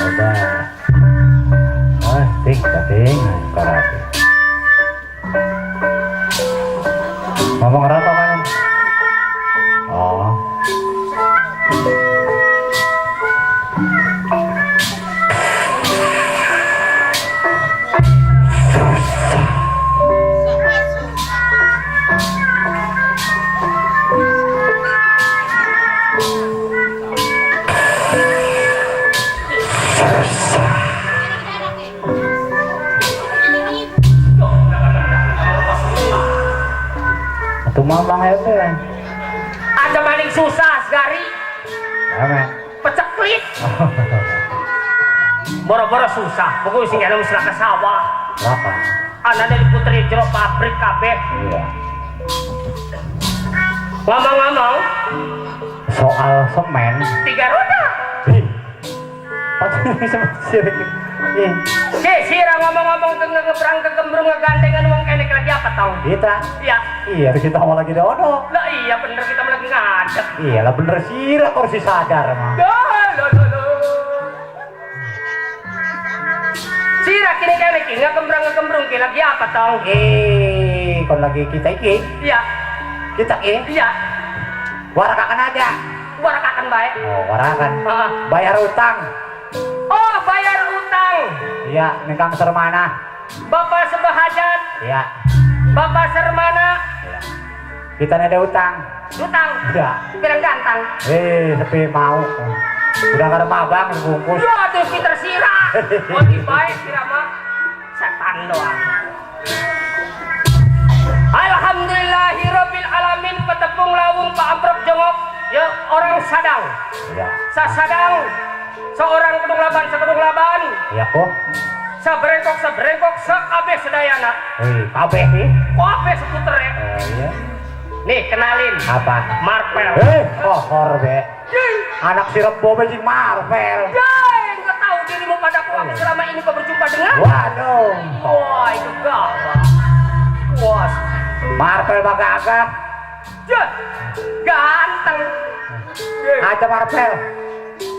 Coba. Ah, ting, ting, karate. Ngomong rata kan? Oh. Atuh mamang ya teh. Ada maling susah segari. Apa? Peceklik. Boro-boro susah. Pokoknya sing ana wis ke sawah. Apa? Anane putri jero pabrik kabeh. Iya. Ngomong-ngomong soal semen. 3 roda. Ih. Padahal semen sirik. Ih, Si sira ngomong-ngomong ke ngebrang kegembrung ngegandengan wong kene lagi apa tau? kita. Iya. Iya, kita mau lagi dono. Lah iya bener kita lagi ngadep. Iya lah bener sira kursi sadar mah. Loh, loh, loh, loh. Sira kini kene ki ngegembrang ngegembrung ki lagi apa tau? Eh, kon lagi kita iki. Iya, Kita iki. iya. Warakakan aja. Warakakan bae. Oh, warakan. Heeh. Bayar utang. Oh, bayar utang. Iya, ning Kang Sermana. Bapak Sebahajat, Iya. Bapak Sermana, Iya. Kita ada utang. utang. Iya. Pirang gantang. Eh, sepi mau. Udah gak ada mabang bungkus. Ya, terus pinter sira. Oh, bae sira mah setan doang. Alhamdulillahirabbil alamin petepung lawung Pak Amprok jongok ya orang sadang. Iya. Sasadang seorang kedung laban sekedung laban. Iya kok. Sabrengkok sabrengkok sakabeh sedayana. Eh, kabeh sih. Kabeh seputere. Iya. Nih kenalin. Apa? Marvel. Eh, kohor be. Anak si Rebo be sing Marvel. Yeay, nggak tahu dirimu padaku aku selama ini kau berjumpa dengan. Waduh. Wah, itu gawat. Wah, Marvel mah gagah. Jah, ganteng. Aja Marvel.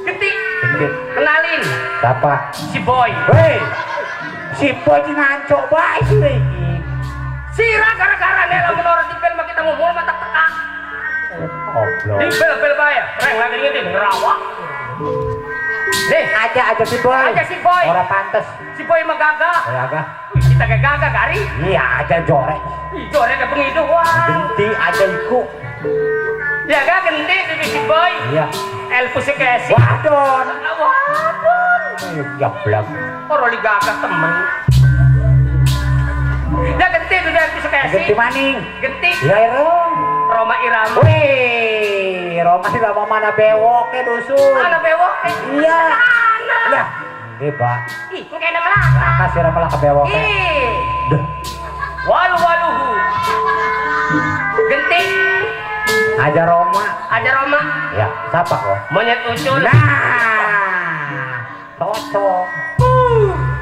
Genti, Genti. kenalin Siapa? si Boy. Hei. Si Boy sing ngancok bae sih iki. Sira gara-gara nih lamun orang di bel mah kita ngomong mah tak teka. Goblok. Di bel-bel bae, reng lagi ngendi ngerawak. Nih, Aja aja si Boy. Aja si Boy. Ora pantes. Si Boy mah gagah. Oh, gagah. Wih, kita gak gagah gari. Iya, aja jorek. Ih, jorek ke bengi doang. Genti aja iku. Ya gak genti di si Boy. Iya. Elpus kesi. Waduh. Waduh. Ya blak. Ora li gagah temen. Ya genti di Elpus kesi. Genti maning. Genti. Ya ero. Roma Irama. Wih, Roma Irama mana bewok ke dusun. Ana bewok. Iya. Ana. Lah, nggih, Pak. Ih, kene melaka. Makasih Roma lah kebewok. Ih. Duh, Walu waluhu. Genti. aja Roma. Aja Roma. Ya, siapa kok? Monyet ucul. Nah, cocok.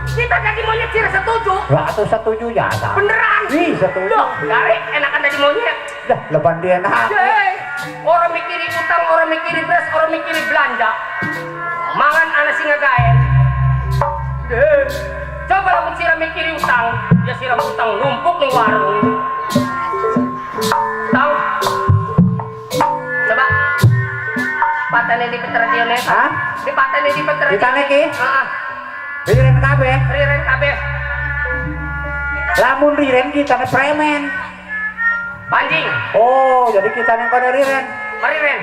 Kita jadi monyet sih setuju. Lah, atau setuju ya, sama. Beneran. Ih, setuju. Loh, garik enakan jadi monyet. Dah, leban dia enak. Yeay. Orang mikiri utang, orang mikiri beras, orang mikiri belanja. Mangan ana sing ngagaen. Deh. Coba lamun sira mikiri utang, ya sira utang numpuk ning warung. Tang. Coba. Patene di peterdione. Hah? Di patene di peterdione. Ditane ki? Heeh. Riren kabeh. Riren kabeh. Lamun riren kita ne premen. Panjing. Oh, jadi kita ning kono riren. Mari Ren.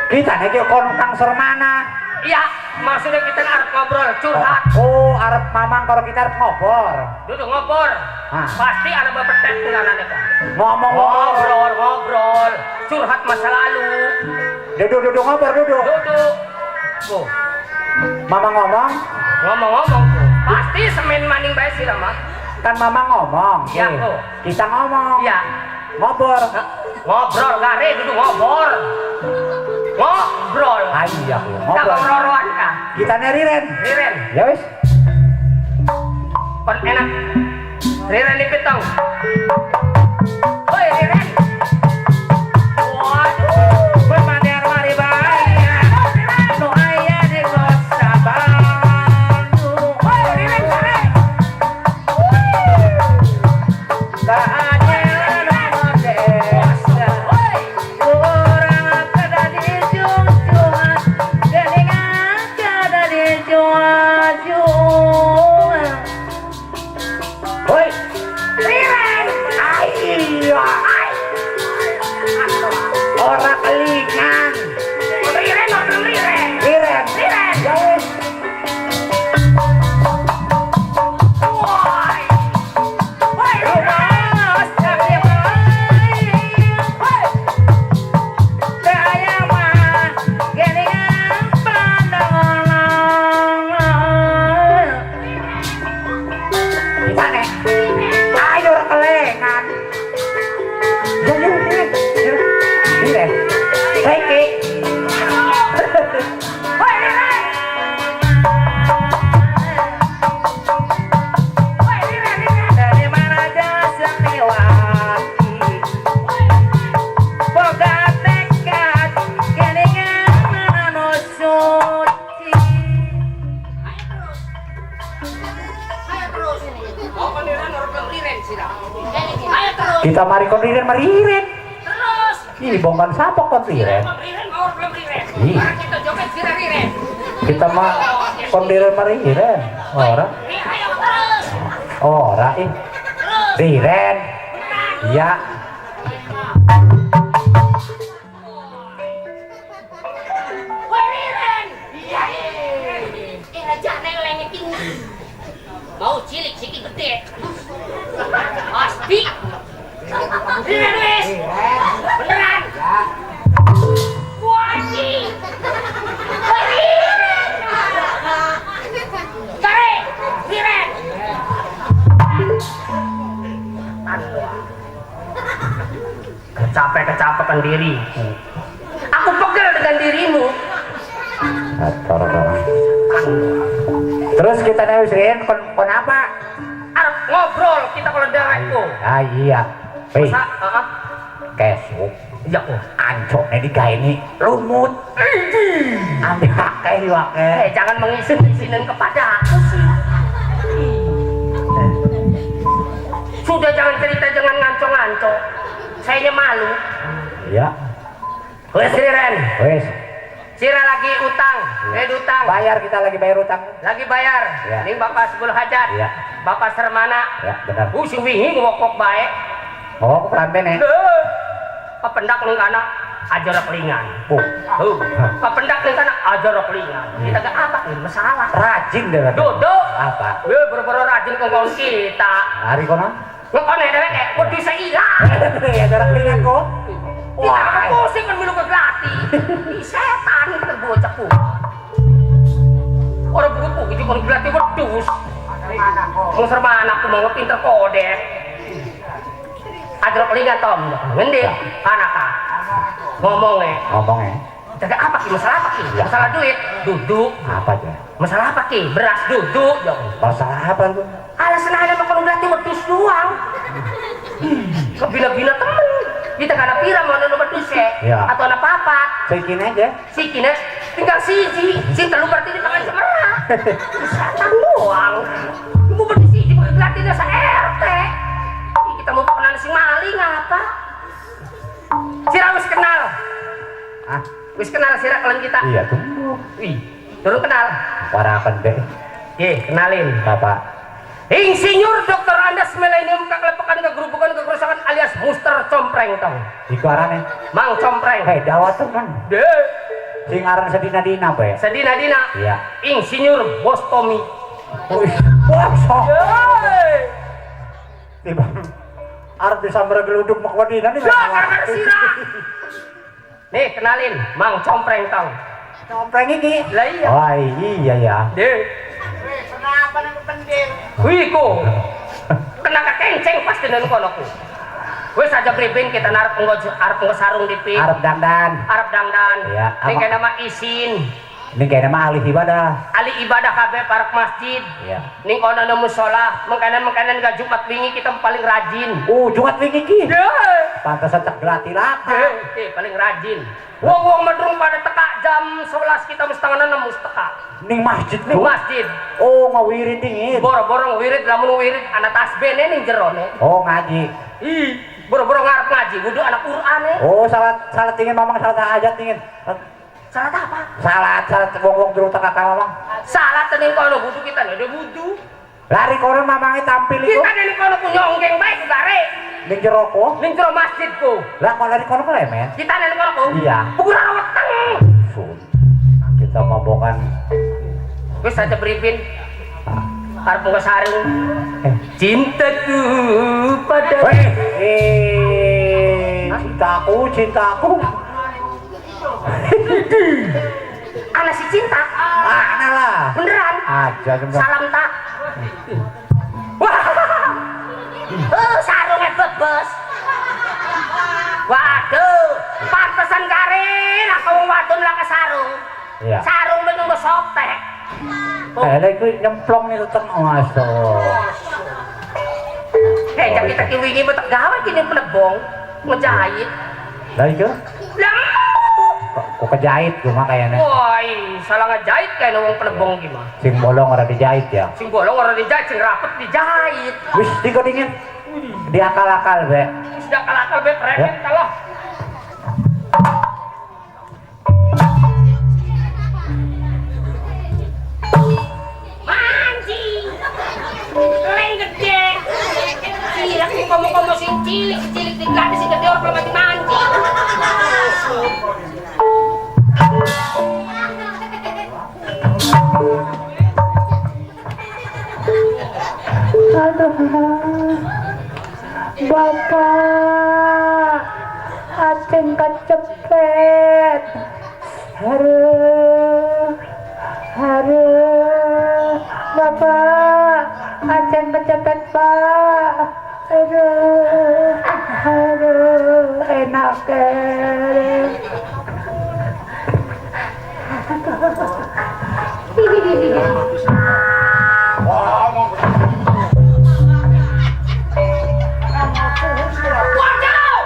Kita nek kono Kang Sermana. Iya, maksudnya kita arep ngobrol, curhat. Oh, arep mamang karo kita arep ngobor. Duduk ngobrol. Ah. Pasti ada bebetet nganane kok. Ngomong-ngomong. Ngobrol, ngobrol, curhat masa lalu. Duduk duduk ngobrol duduk. Duduk. Oh, Mama ngomong, ngomong-ngomong tuh. Pasti semen maning bae sih mah. kan mama ngomong. Iya, Eh, kok. Kita ngomong. Iya. Ngobor. Ngobrol gare duduk ngobrol. Ngobrol. Ah, iya, kok. Tak Ngobrol. ngobrol kah? Kita neriren. Riren, Ya wis. kon enak. Riren di pitong. Woi, Riren. Waduh. Bermandian mari bae. Nu aya di kota. Kita mari kon riren mariren. Terus. Ih, bongkan siapa kon riren? Riren mau belum riren. Ih. Orang kita joget sira riren. Kita mah kon riren mariren. Ora. Ayo terus. Ora ih. Terus. Riren. Iya. Woi riren. Iya. Rajane lenge tinggi. Mau cilik siki gede. Pasti. Riren wis. Beneran. Wajib. Riren. Tarik. Riren. Kecapean diriku. Aku pegel dengan dirimu. Ator. Terus kita nih riren kon apa? Arep ngobrol kita kalau dewekku. Ah iya. Wih, Masa, heeh. kesuk. Iya kok. Ancokne digaeni lumut. Ambil akeh iwake. Eh, jangan mengisin-isinin kepada aku sih. Sudah jangan cerita, jangan nganco-nganco. Sayanya malu. Iya. Wes Riren, Wes, Sira lagi utang, lagi utang. bayar kita lagi bayar utang. Lagi bayar. Iya. Ning Bapak Sebul Hajat. Iya. Bapak Sermana. Ya, benar. Sing wingi ngokok bae. Oh, kelamben ya. Duh. Papendak ning kana aja ora kelingan. Oh, Papendak ning kana aja ora kelingan. Kita gak apa nih masalah. rajin deh. Duduk. Apa? Weh, boro-boro rajin kongkon kita. Hari kono? Ngekone dheweke kudu ilang. Ya ora kelingan kok. Kita Wah. pusing kan milu keglati. Di setan terbocah ku. Orang buku gitu kon glati wedhus. Wong sermana aku mau pinter kode. Aja kelingan Tom. Ngendi? Anaka. Ngomongnya. Ngomongnya. Jaga apa ki? Masalah apa ki? Ya. Masalah duit. Duduk. Apa aja? Masalah apa ki? Beras duduk. Ya. Masalah apa lu? Alasan aja makan glati wedhus doang. Kebina-bina temen. Kita gak ada pira mau nunu wedhus ya. Ya. Atau anak papat. Sekin aja. Sikine tinggal siji. Sing telu berarti di tangan semerah. Setan doang. Mau wedhus siji pakai glatinya sa RT. Ih, kita mau kenal sing maling apa? Sira wis kenal. Ah, Wis kenal sira kalian kita. iya tunggu. Wih, turun kenal. Warakan deh, Ye, kenalin. Bapak. Insinyur Dr. Andes Milenium kekelepekan kegerubukan kekerusakan alias Muster Compreng tong. Iku arane. Mang Compreng. Hei, dawat temen. Deh, Sing aran sedina-dina, Pak. sedina-dina. Iya. Insinyur Bos Tommy. Wih, wah, sok. Yeay. Tiba. Arep disambar geluduk mak wadina nih. Ya, karena sira. Nih, kenalin Mang Compreng tong. Compreng iki. Lah iya. Wah, iya ya. Deh. Kenapa nang pending? Wih ko. Kena kekenceng pasti nang kono ku. Wis aja bribin kita narep nggo arep nggo sarung dipi. Arep dandan. Arep dandan. Iya, Ning apa- kena mah isin. Ini kayaknya mah ahli ibadah. Ali ibadah kabeh parak masjid. Iya. Ning kono ana musala, mengkanan-mengkanan ga Jumat wingi kita paling rajin. Oh, Jumat wingi iki. Ye. Pantesan tak gelati laka. Eh, paling rajin. Wong-wong madrung pada teka jam 11 kita mesti setengah enam mesti teka. Ning masjid Ning nih. masjid. Oh, ngawirid dingin. Boro-boro wirid lamun wirid ana tasbihne ning jerone. Oh, ngaji. Ih, boro-boro ngarep ngaji wudu anak Qur'ane. Oh, salat salat dingin mamang salat hajat dingin. Salat apa? Salat salat wong-wong durung teka ka mamang. Salat ning kono wudu kita ada wudu. Lari kono mamange tampil iku Kita ning kono ku nyonggeng bae ku gare. ning jero ko. Ning jero masjid ku. Lah kok lari kono kelemen? Kita ning kono ku. Iya. Ukuran weteng. Sun. Kita mabokan. Wis aja beripin. Arep nggo sarung. Eh. Cintaku pada Weh, cintaku, cintaku. Ana si cinta. Ana lah. Beneran. Aja cuma. Salam tak. Wah. Oh, sarungnya bebes. Waduh, pantesan kare lah wong wadon lah ke sarung. Iya. Sarung menunggu sotek. Eh, lha iku nyemplung nih teteng masuk. Eh, jangan kita kiwingi betek gawe kini penebong ngejahit. Lah iku Lah, kok kejahit cuma kayaknya. woi, salah ngejahit kayak wong penebong gimana? Sing bolong ora dijahit ya. Sing bolong ora dijahit, sing rapet dijahit. Wis diko dingin. Di akal-akal be. Sudah akal-akal be, premen kalah. Mancing. Leng gede. Cilik sing komo-komo sing cilik, cilik sing gede sing gede ora mati mancing. Aduh, Bapak, aceng kecepet. Aduh, aduh, Bapak, aceng kecepet Pak. Aduh, aduh, enak. Waduh!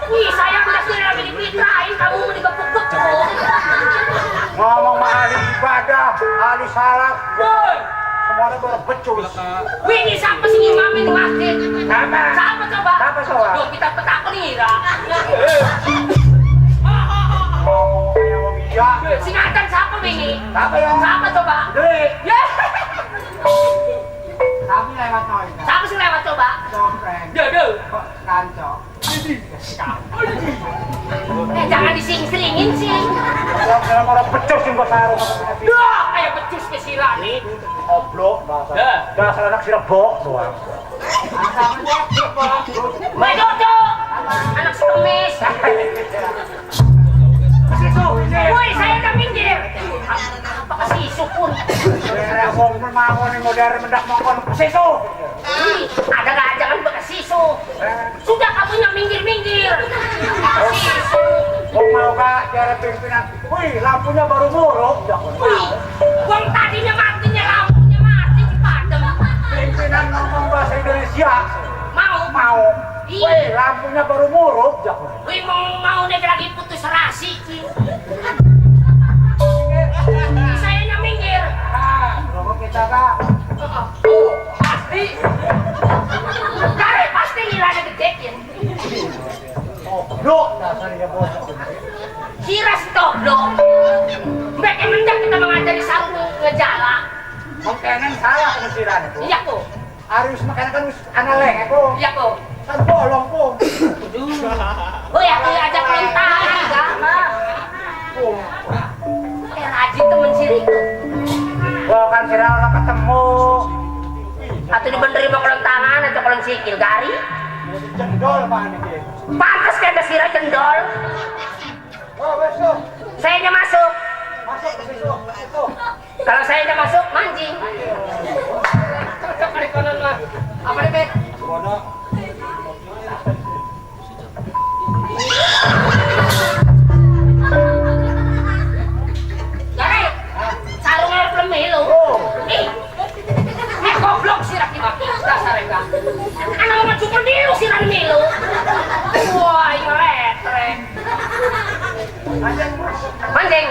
Wih, sayang udah sih lagi diperitain, kamu mau digepuk-gepuk. Ngomong mah ahli ibadah, ahli salat. Woi, semuanya baru becus. Wih, ini siapa sih imamin di masjid? Siapa? Siapa coba? Siapa coba? Duh, kita petakon nih, Ra. Ngomong kayak wong iya. Singatan siapa wingi? Siapa ya? Siapa coba? Delik. Ya. Kami lewat noy. Siapa sih lewat coba? Dompreng. Ya, duh. Kok kanco. Eh, jangan dising-seringin sih. Dalam orang becus sing kok sarung. Duh, kayak becus ke sila nih. Oblok dasar. Dasar anak sirebok doang. Woi, Dodo. Anak sekemis. Woi, saya udah minggir. Apa kasih isu pun? Wong membangun yang modern mendak mongkon sisu. Wih, ada gak jangan bekas isu. Sudah kamunya minggir-minggir. Sisu. Wong mau kak cara pimpinan. Wih, lampunya baru muruk. Wih, wong tadinya matinya lampunya mati dipadam. Pimpinan ngomong bahasa Indonesia. Mau mau. Wih, lampunya baru muruk. Wih, mau mau nih lagi putus rasi. Saya minggir. Ah, kita kak. Oh, pasti. Kare pasti ngilangnya gedekin. Toblok dasarnya bos. Kira si toblok. Mereka mendak kita mengajari sarung ngejala. Makanan salah pengusiran itu. Iya kok. Harus makanan kan analeng aku. Iya kok. Kan bolong kok. Oh ya, aku ajak kelentahan enggak? Eh, rajin temen siriku. Wah kan sira ora ketemu. Atau dibenerin mau kolong tangan atau kolong sikil gari? Cendol pak ini. Pantes kayak sira cendol. Oh besok. Sayanya masuk. Masuk ke situ. Kalau sayanya masuk mancing. Cocok kali konon mah. Apa nih Bet? Bono. Gari. Sarungnya belum melu. Ih. Eh goblok sirah dimaki dasar enggak. Anak mau cukur nilu sirah milu. Wah, ngeletrek. Mancing.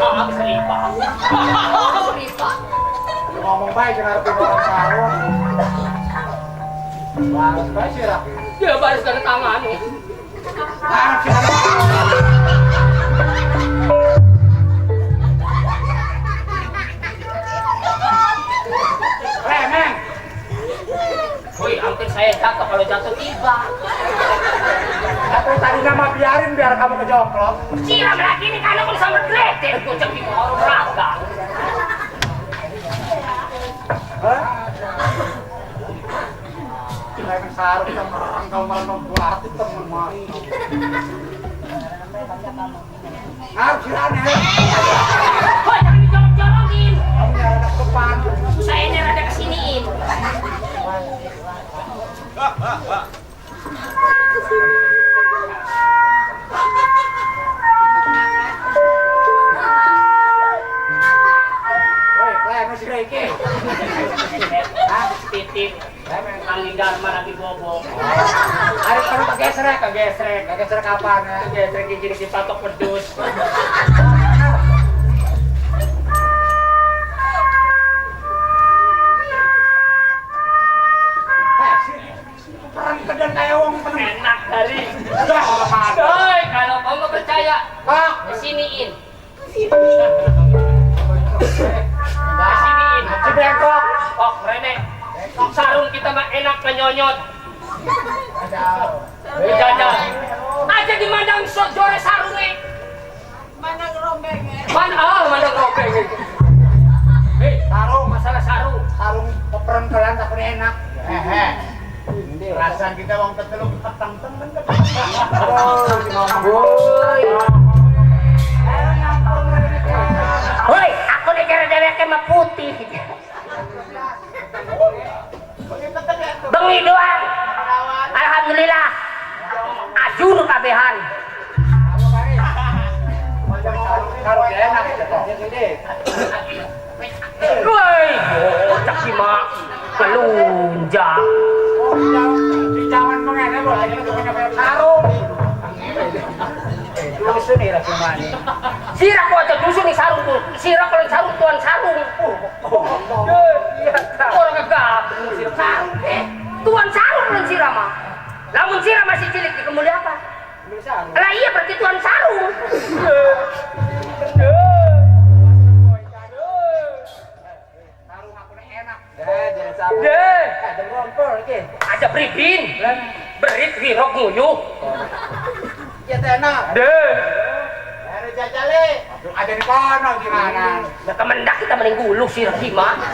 Ah, seripa. Seripa. Ngomong baik jangan ngarepin orang sarung. Baris baik sih lah. Ya baris dari tangan. Remeng. Woi, hampir saya jatuh kalau jatuh tiba. Tapi tadi nama biarin biar kamu kejongklok. Siram lagi nih karena aku sampai gledek gocek di orang raga. Hah? Lagi sarung sama kau malah membuat temen mah. Ngarep sirane. Woi, jangan dijorok-jorokin. Kamu rada ke depan. Saya ini rada kesiniin. Woi, lek mesti iki. Titip. Angin Dharma lagi bobo. Hari kalau kegesrek, Kegesrek. kegesrek kapan ya? Kegesrek gigi dipatok pedus. Perang kedan kayak wong penuh. Enak kali. Doi, kalau kau nggak percaya, Pak, kesiniin. Kesiniin. Si bengkok. Oh, Rene. Sarung kita mah enak menyonyot. Jajal. Aja di mandang sojore sarunge. Mana rombeng ya? Mana ah, mandang robeng. Hei, Sarung, masalah sarung. sarung peperang kelan tak enak. Hehe. Perasaan kita wong ketelu petang temen. Woi. Woi, aku nih cara dewek mah putih. Bengi doang. Alhamdulillah. Ajur kabehan. Sarung enak. Woi, bocah si mak kelunjak. Di zaman mengene lho, sarung. Dusun nih lagi mana? Sirah kok aja dusun nih sarung tuh. Sirah kalau sarung tuan sarung. Orang kegabung sirah sarung. Tuan sarung lain sirah mah. Lamun sirah masih cilik di kemuli apa? Lah iya berarti tuan sarung. Sarung aku enak. Deh, Jempol iki. aja beribin. Berit wirok nguyuh. Ya enak. Deh. Baru jajale. Aja di kono gimana? Nah, kemendak kita mending guluh sirah gimana?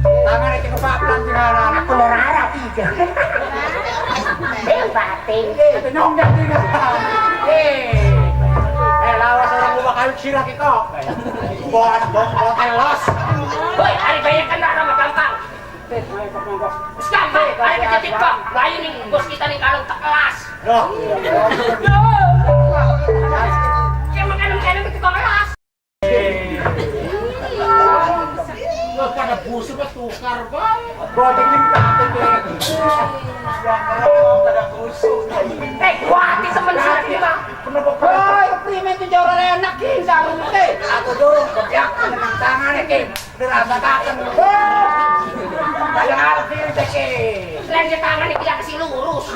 Tangan iki kepaplan gimana? Aku lerara tiga. Bating. Itu nyong jadi. Eh, lawas orang gua bakal sirah iki kok. Buat bong telos. Woi, hari banyak kan ramah gampang. Gampang, hari kecetit kok. Lain nih bos kita nih kalau tak kelas. Loh. Ya makan-makan itu kok kelas. Loh, pada busuk pas tukar bang. Boting ning kating Pada busuk. Eh, kuati temen sirah gimana? Kenapa Woi, primen tuh jauh enak ki sarung teh. Aku dulu kepiak menang tangan iki. Dirasakaken. Kaya ngarep diri iki. Lenje tangan iki yang kasih lurus.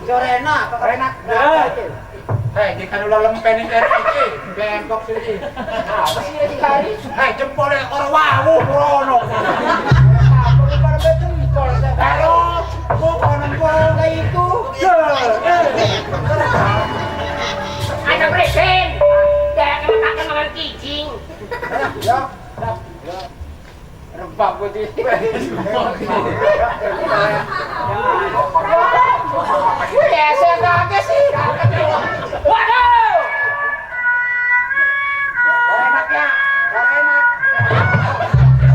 Jauh enak, Enak. Eh, iki kan ulah lempen iki iki. Bengkok sih iki. Apa sih lagi kari? Eh, jempole ora wawuh ora ono. Pada jempol. Terus, kok kono kayak itu. Ada presiden. Jangan makan makan kijing. Ya. Rebab putih. Biasa kaget sih. Waduh. Enak ya, enak.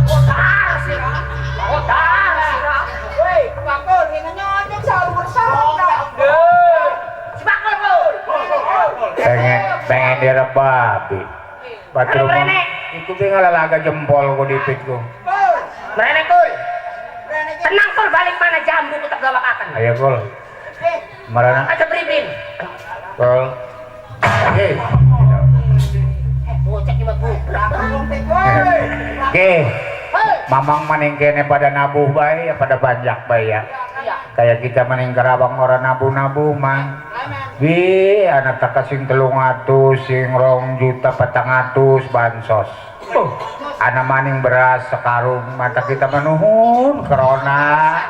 Otar sirah. Otar sirah. Woi, bakul ini nyonyok sarung sarung. Si bakul kul. Pengen direbabi. Batur Aduh, Rene. iku ki ngalalaga jempol ku dipit ku. Merene kul. Tenang kul balik mana jambu ku tak gawakakan. Ayo kul. Marana Aja beribin. kul. Oke. Bocah iki mah goblok. Oke. Hei. Mamang maning kene pada nabuh bae ya pada banyak bae ya. Iya. Kayak kita maning Karawang ora nabuh-nabuh mang. Wi anak taka sing 300 sing 2.400.000 bansos. Anak maning beras sekarung mata kita menuhun corona.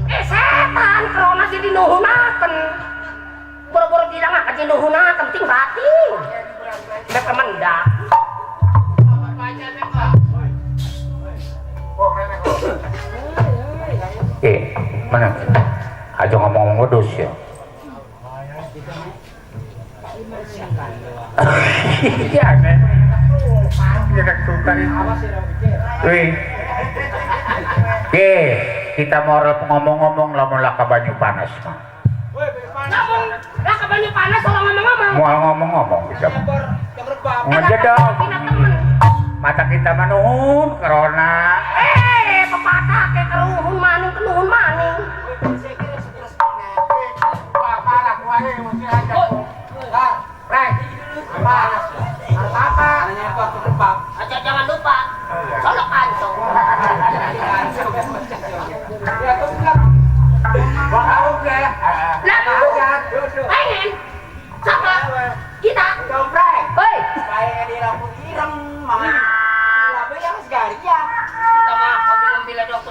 Eh setan corona jadi nuhunaken. Boro-boro bilang akan jadi nuhunaken ting bating. Mek kemendak. Eh, mana? Aja ngomong-ngomong wedus ya. Iya, aneh. Wih. Oke, kita mau ngomong-ngomong lamun laka banyu panas mah. Lamun laka banyu panas orang ngomong-ngomong. Mau ngomong-ngomong bisa. Ngejedok. Tina temen. Mata kita manuhun corona. Eh, pepatah ke keruhun maning kenuhun maning. Aja jangan lupa. Colok kantong. Lah, pengen sama kita. Hoi, kita mah hobi membela dong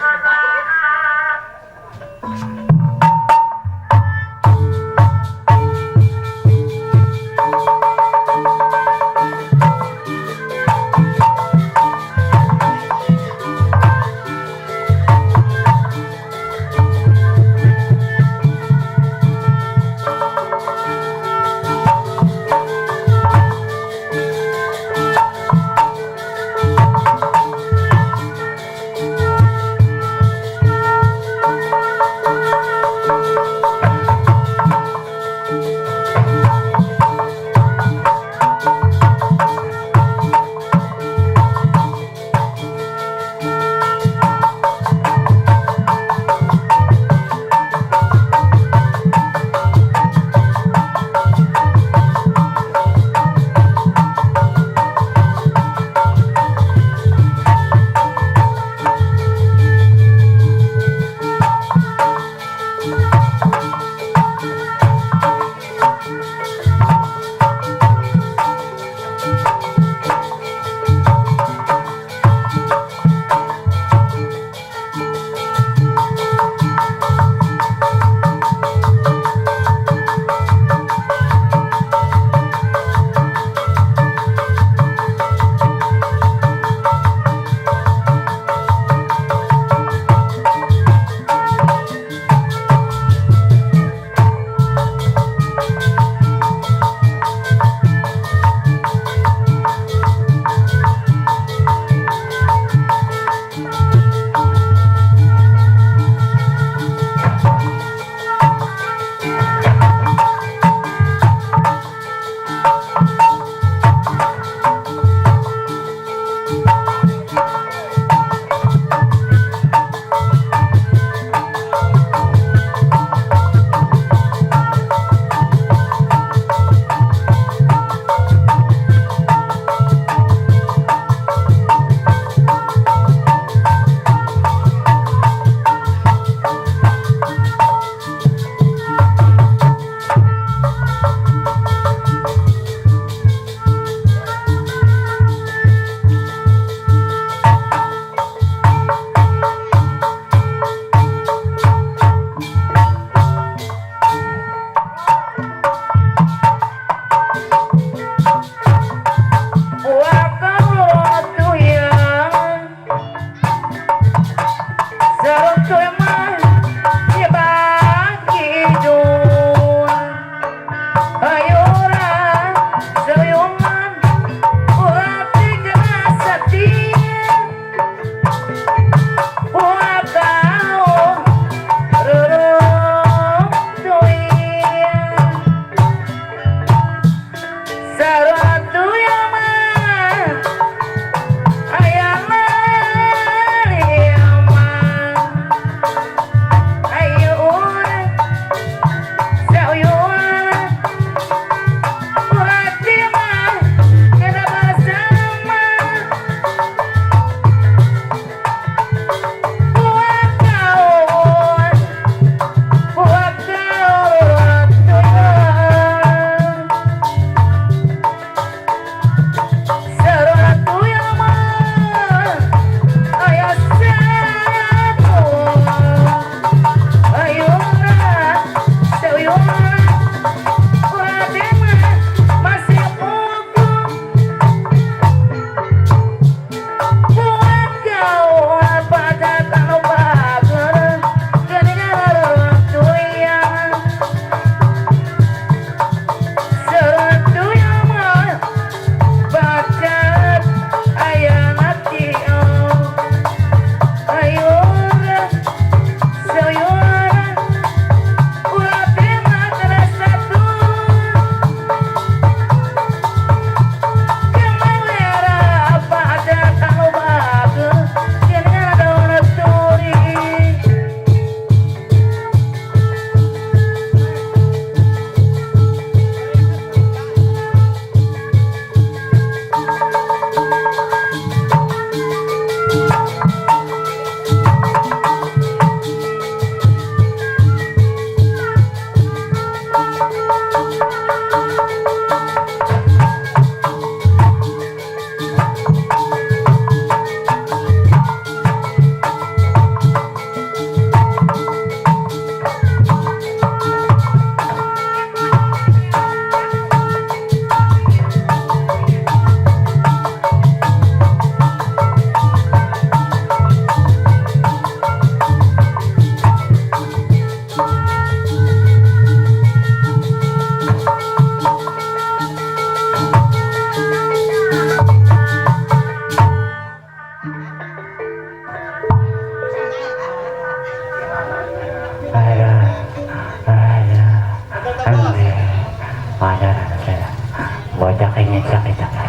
Sakit sakit sakit.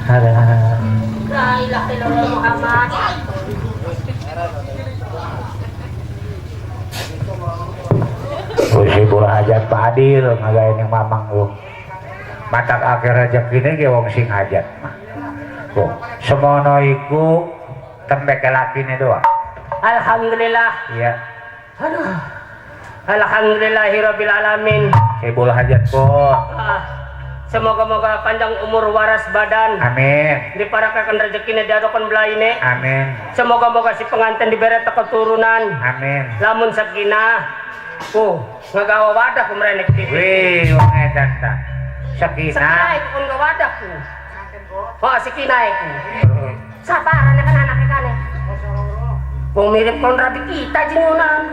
Ada. La ilaha illallah Muhammad. Sibul hajat Pak Adil ngagain yang mamang lu. Matak akhir rezeki ini ge wong sing hajat mah. Tuh, semono iku tembeke lakine doang. Alhamdulillah. Iya. Aduh. Alhamdulillahirabbil alamin. Sibul hajat kok. Semoga-moga panjang umur waras badan. Amin. Diparakakan rezekine diadokan belaine. Amin. Semoga-moga si pengantin diberi keturunan. Amin. Lamun sakinah. Ngagawa wadah ku merenek titik. Wih, wong edan ta. Sakinah. Sakinah iku kun wadah ku. Oh, sakinah iku. Sabaran kan anake kane. Wong mirip kon rabi kita jengonan.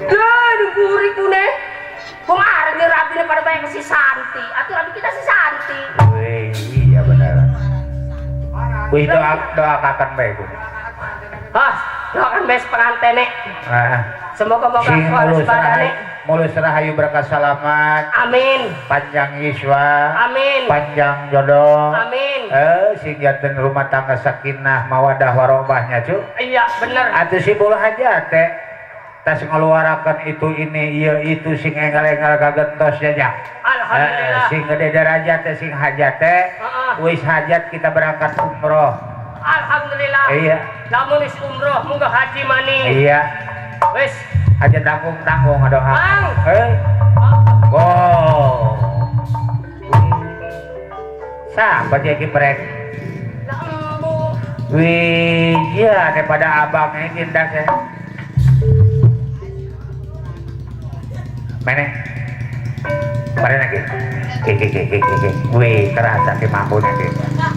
Lah, ngguri ku ne. Wong arep rabine pada bae si Santi. Atuh rabi kita si Santi. Wih, iya bener. Wih, doakan bae ku. Hah, doakan bae pengantene. Heeh. Semoga-moga waras badane. Mulus rahayu berkah selamat. Amin. Panjang yuswa. Amin. Panjang jodoh. Amin. Sing janten rumah tangga sakinah mawadah warahmahnya cu. Iya, bener. Atuh sibul hajat teh. Tas ngeluarakan itu ini iya itu sing enggal-enggal kagentos ya. Alhamdulillah. Sing gede derajat teh sing hajat teh. Wis hajat kita berangkat umroh. Alhamdulillah. Iya. Lamun wis umroh munggah haji maning. Iya. Wis aja tanggung-tanggung adoh. Wow. Siapa jadi prek? Wih, iya daripada abang ini cinta saya. Mana? Mana lagi? Ki. Wih, kerasa ki mampu nih.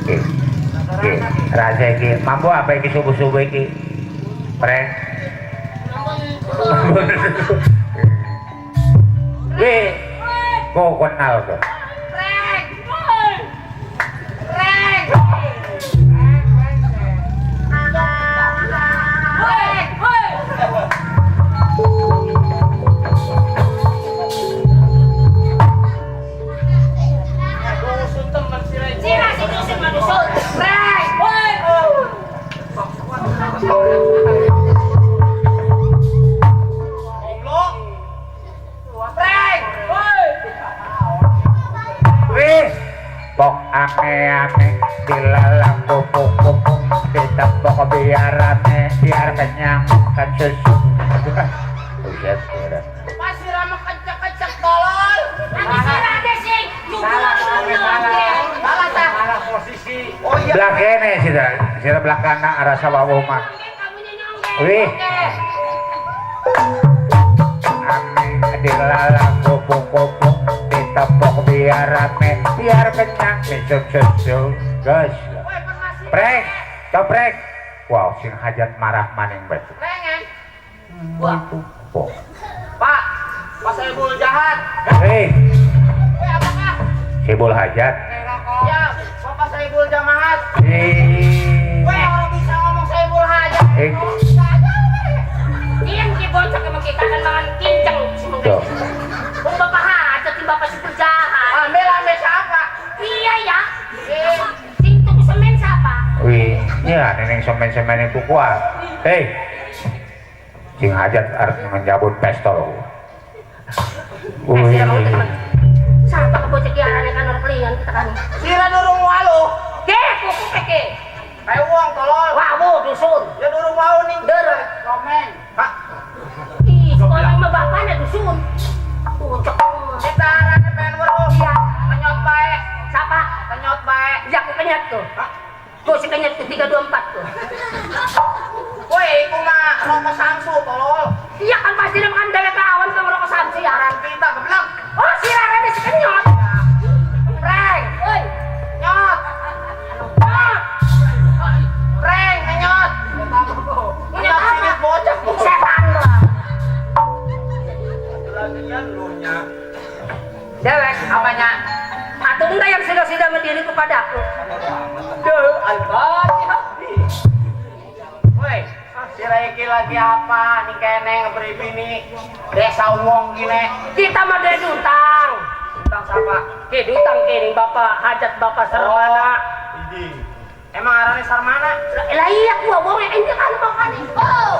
Ki. Rasa ki mampu apa iki subuh-subuh iki? Prek. Wih, kok kenal tuh? Reng. Pok ame-ame dilalang gopok-gopok ditepok biar rame biar kenyang kan susu. Buset, udah. Masih ramah kenceng-kenceng tolol. Salah posisi. Oh iya. Belakene sira, sira belakana arah sawah mah. Wih. Ame dilalang gopok-gopok ditepok biar rame biar kenyang besok susu. Guys. Prek, coprek. Wow, sing hajat marah maning batu. Prengan. Wah. Oh. Pak, Pak Saibul jahat. Hei. Weh, apakah? Saibul hajat. Ya, Bapak Saibul jamaat. Hei. Weh, orang bisa ngomong Saibul hajat. Eh. Iya, ki bocah ke kita kan mangan kinceng. Tuh. Wong Bapak hajat, sing Bapak Saibul jahat. Ambil ambil siapa? Iya ya. Sing tuku semen siapa? Wih, ya neneng semen-semen itu kuat. Hei. Sing hajat arep menjabut pistol. Wih. Siapa ke bocah ki arane kan ora kelingan kita kan. Sira durung walu. Ge, kuku keke. Kayak wong tolol. Wawu dusun. Ya durung wau ning Der. Komen. Pak. Ih, sekolah mah bapaknya dusun. Bocah. Kita arane pengen weruh. Iya. Kenyot bae. Siapa? Kenyot bae. Ya aku kenyat tuh. Tuh si kenyat tuh 3 2 4 tuh. Woi, iku mah rokok Samsu tolol. Iya kan pasti dia makan dewek awan sama rokok Samsu ya. Aran kita geblek. Oh, si Rara si kenyot. Preng. Woi, nyot. Nyot. Preng, ngenyot. Ngenyot sini bocah. Setan lu. Lagian lu nya. Dewek apanya? Atau enggak yang sudah-sudah berdiri kepadaku. Duh, Al-Fatihah. Woi, si Reiki lagi apa? Nih kene ngeberi bini desa wong gini. Kita mah dari utang. Utang Siapa? Ki diutang ki ning Bapak hajat Bapak Sarmana. Emang arane Sarmana? Lah iya gua wong ini kan mau kan. Oh.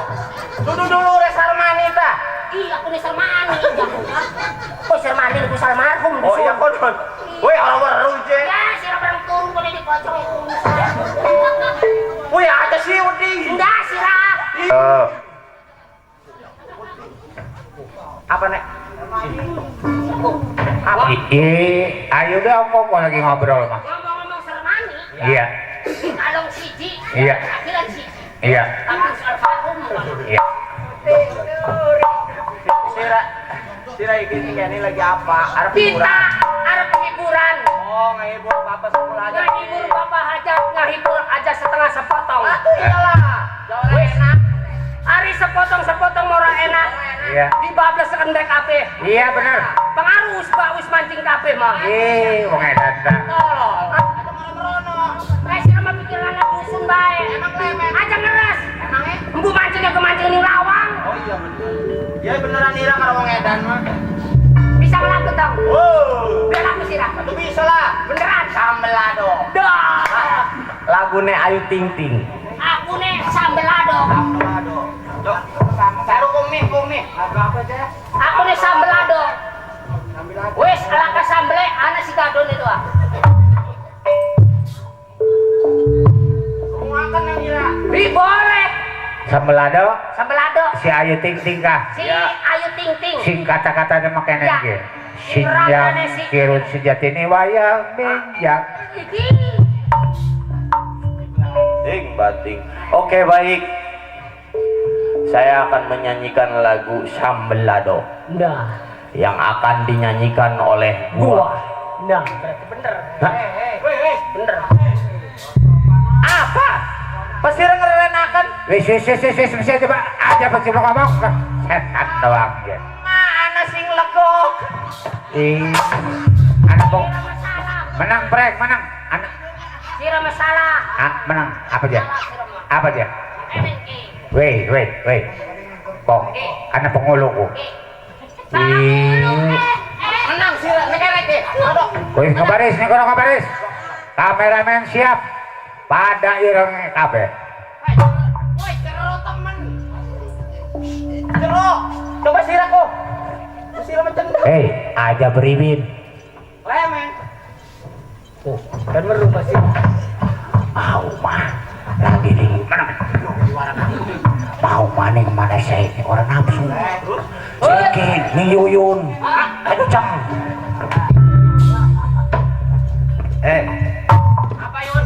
Dudu dulu re Sarmani ta. Iya aku nih Sarmani. Oh Sarmani ku almarhum. Oh iya konon. Woi ora weru je. Ya sira barang turun kene di pojok. Woi ada sih wedi. Enggak sira. Apa nek? Apa? Ayo deh om lagi ngobrol mah. Ngomong-ngomong Sarmani. Iya. Kalong siji. Iya. Akhiran siji. Iya. Tapi almarhum. Iya. Sira sira iki ini lagi apa? Arep hiburan. Kita arep hiburan. Oh, ngehibur bapak sekolah aja. Ngehibur bapak hajat, ngehibur aja setengah sepotong. Atuh iyalah. Jauh enak. Ari sepotong-sepotong ora enak. Iya. Dibablas sekendek kabeh. Iya bener. Pengaruh wis wis mancing kabeh mah. Ih, wong edan ta. Tolol. Eh sira mah pikiran anak dusun bae. Emang lemen. Aja ngeres. Emangnya? Embu mancingnya ke mancing ning lawang. Oh iya betul. Ya beneran ira karo wong edan mah. Bisa ngelaku tong. Wow. Biar aku sira. Itu bisa lah. Beneran. Sambelado. Dah. Lagune Ayu Ting Ting. Aku nih sambelado. Sambelado. Dok, baru kumi kumi. Lagu apa aja? Aku nih sambelado. Wis alaka sambele ana si gadon itu ah. Makan nang ira. Bi boleh. Sambelado Sambelado. si Ayu Ting Ting kah? Si Ayu Ting Ting. Sing kata-katanya makanan Ya. ge. Sinjang kirut sejatine wayang benjang. Iki. Ting bating. Oke baik. Saya akan menyanyikan lagu Sambelado Nah, yang akan dinyanyikan oleh gua. gua. Nah, berarti bener. Hah? Bener. Apa? Pasir ngerenakan. Wis wis wis wis wis wis coba aja pasti lo ngomong. Setan doang ya. Mana sing legok? Ih, anak bong Sira masalah. menang prek menang. Anak Sira masalah. ah, menang apa dia? Apa dia? Emen ki. Wait wait wait. Bong, anak penguluku. Ih. Menang sira nekerek ki. Aduh. Wis ngebaris nih kono ngebaris. Kameramen siap. Pada ireng kabeh. Woi, jero temen. Jero. Coba sira kok. Sira mencen. Hei, aja beriwin. Lemen. Oh, kan merubah sih. Mau mah lagi di mana? Mau mana kemana saya ini orang nafsu. Sedikit, nih Yuyun, kencang. Apa Yun?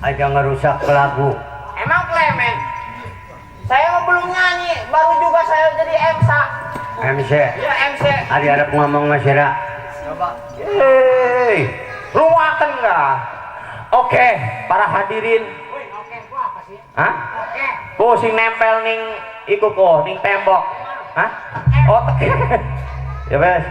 Aja ngerusak lagu. Emang Clement? Saya mah belum nyanyi, baru juga saya jadi MC. MC, Iya MC. ari arep ngomong mas Sira. Coba. Hei, ruwaken nggak? Oke, para hadirin. Woi, oke, gua apa sih? Hah? Oke. Ku sing nempel ning iku ko, ning tembok. Hah? Oh, ya wes.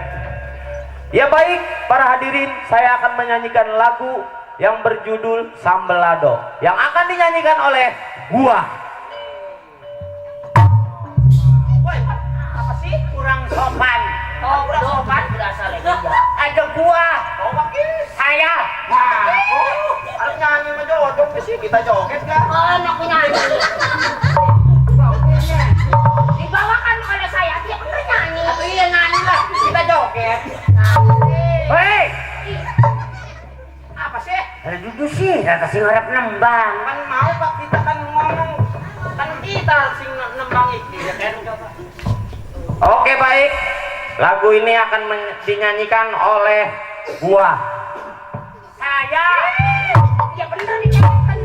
Ya baik, para hadirin, saya akan menyanyikan lagu yang berjudul Sambelado yang akan dinyanyikan oleh gua. Woi, apa sih? Kurang sopan. Oh, kurang sopan berasal lagi. Ada gua. Saya. Nah, harus nyanyi mah joget sih, kita joget kan? Oh, aku nyanyi. Dibawakan oleh saya, dia bener nyanyi. Atau iya nyanyi lah, kita joget. Hei, Apa sih? duduk sih, kata sing harap nembang. Kan mau pak kita kan ngomong, kan kita sing nembang iki ya kan coba. Oke baik, lagu ini akan dinyanyikan oleh gua. Saya. Ya bener nih kan.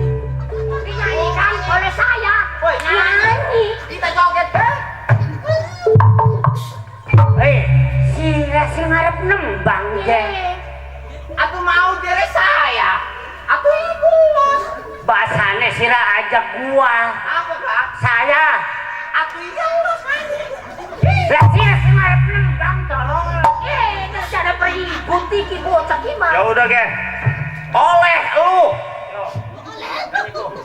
Dinyanyikan oleh saya. Woi, nyanyi. Kita joget kan? Hei, sira sing arep nembang je. Atau mau diri saya? Atau ibu los? Bahasane sira ajak gua. Apa kak? Saya. Atau iya los nyanyi. Lah sira sing arep nembang tolong. Terus ada peribut iki bocah ki mah. Ya udah ge. Oleh lu. Lu,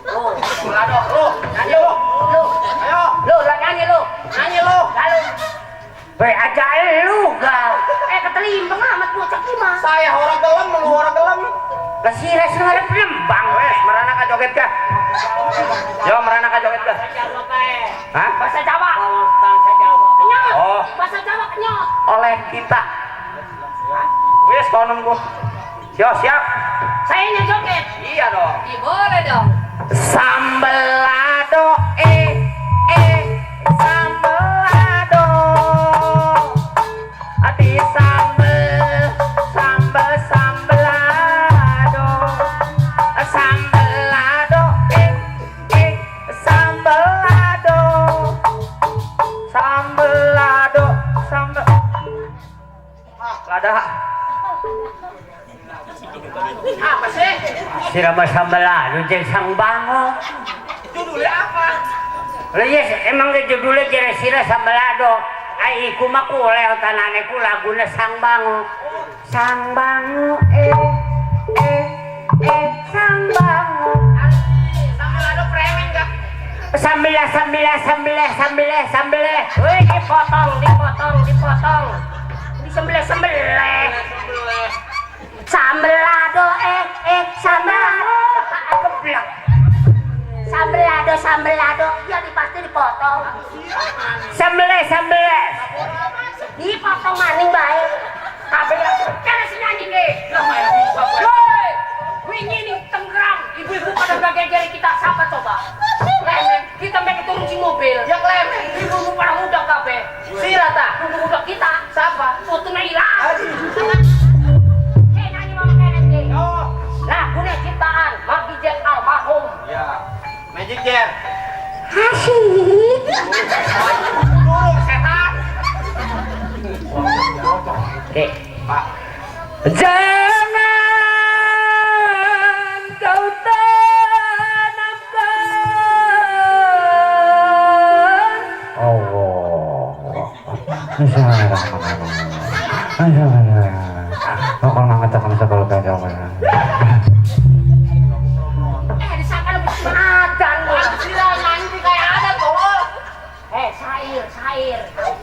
lu, nyanyi lu. Lu, Ayo, lu lah nyanyi lu. nyanyi lu. Lalu Weh, ajak lu ga. ketelu. Rimbang amat bocah ki mah. Saya orang gelem, lu orang gelem. Lah sira sing arep lembang. Wes, merana ka joget kah? Yo, merana ka joget kah? Hah? Bahasa Jawa. Bahasa Jawa. Kenyot. Oh. Bahasa Jawa kenyot. Oleh kita. Wes, kono gua. Yo, siap. Saya yang joget. Iya dong. Iya boleh dong. Sambel ado sambel ado. Ati sambel sambel sambel ado. Sambel ado sambel ado. Sambel ado sambel. Lada. Apa sih? Sira mah sambel ado jeung sang bango. Judulnya apa? Lah iya emang ge judulnya jere sira sambel ado. Ai iku mah ku oleh tanane ku laguna sang bango. Sang bango sang bango. Sambel ado premen enggak? Sambel sambel sambel sambel sambel. Woi dipotong dipotong dipotong. Disembelih sembelih. Sambel ado sambel ado. Geblak. Sambel ado sambel ado. Ya pasti dipotong. Sambel sambel. Dipotong maning bae. Kabeh kene sing nyanyi ki. Lah main bisa bae. Wingi ning Tangerang, ibu-ibu pada gageri kita siapa coba? Lemen, kita mek turun si mobil. Ya klemen. Ibu-ibu pada muda kabeh. Sira ta? Muda kita. Siapa? Fotone ilang. Hei nyanyi mama kene iki. Lagune ciptaan Magic Jack almarhum. Ya. Magic Jack. Asik. Burung setan. Oke, Pak. Jangan kau tanamkan. Allah. Disangka lebih adan lu. Sira nyanyi kayak adan tolol. Sair, sair.